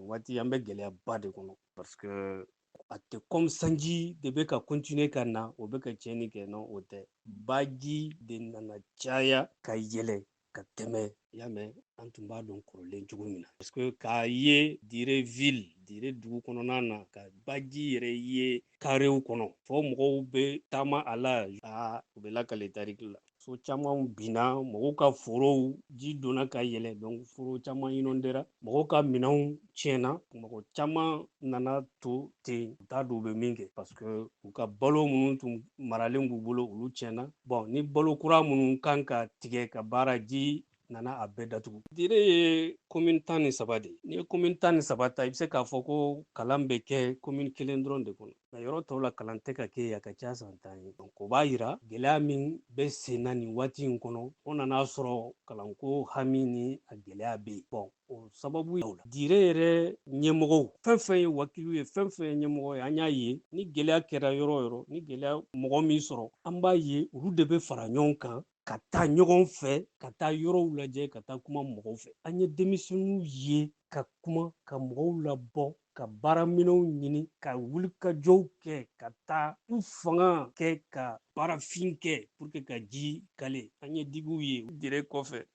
Waati an bɛ gɛlɛyaba de kɔnɔ, parce que a tɛ comme sanji de bɛ ka continuer ka na, o bɛ ka tiɲɛni kɛ. Non, o tɛ. Baji de nana caya ka yɛlɛ ka tɛmɛ. Y'a mɛn, an tun b'a dɔn kɔrɔlen cogo min na, parce que k'a ye Dire ville, Dire dugu kɔnɔna na, ka baji yɛrɛ ye karew kɔnɔ, fo mɔgɔw bɛ taama a la, aa, u bɛ lakale tariki la. So caman binna, mɔgɔw ka forow ji donna ka yɛlɛ, donc foro caman inondera, mɔgɔw ka minɛnw tiɲɛna. Mɔgɔ caman nana to ten, u t'a dɔn u bɛ min kɛ, parce que u ka balo minnu tun maralen b'u bolo, olu tiɲɛna. Bon, ni balo kura minnu kan ka tigɛ ka baara, ji nana a bɛɛ datugu. Dire ye commune 13 de ye. N'i ye commune 13 ta, i bɛ se k'a fɔ ko kalan bɛ kɛ commune kelen dɔrɔn de kɔnɔ, nka yɔrɔ tɔw la, kalan tɛ ka kɛ yen a ka ca san 10 ye. Donc o b'a yira gɛlɛya min bɛ sen na nin waati in kɔnɔ. O nana sɔrɔ kalanko hami ni a gɛlɛya bɛ yen. Bon, o sababu la, Dire yɛrɛ ɲɛmɔgɔw, fɛn fɛn ye wakiliw ye, fɛn fɛn ye ɲɛmɔgɔ ye, an y'a ye ni gɛlɛya kɛra yɔrɔ o yɔrɔ, ni gɛlɛya mɔgɔ min sɔrɔ, an b'a ye olu de bɛ fara ɲɔgɔn kan ka taa ɲɔgɔn fɛ, ka taa yɔrɔw lajɛ, ka taa kuma mɔgɔw fɛ. An ye denmisɛnninw ye ka kuma, ka mɔgɔw labɔ, ka baaraminɛnw ɲini, ka wulikajɔw kɛ, ka taa u fanga kɛ, ka baarafin kɛ pour que ka ji kale. An ye digiw ye Dire kɔfɛ.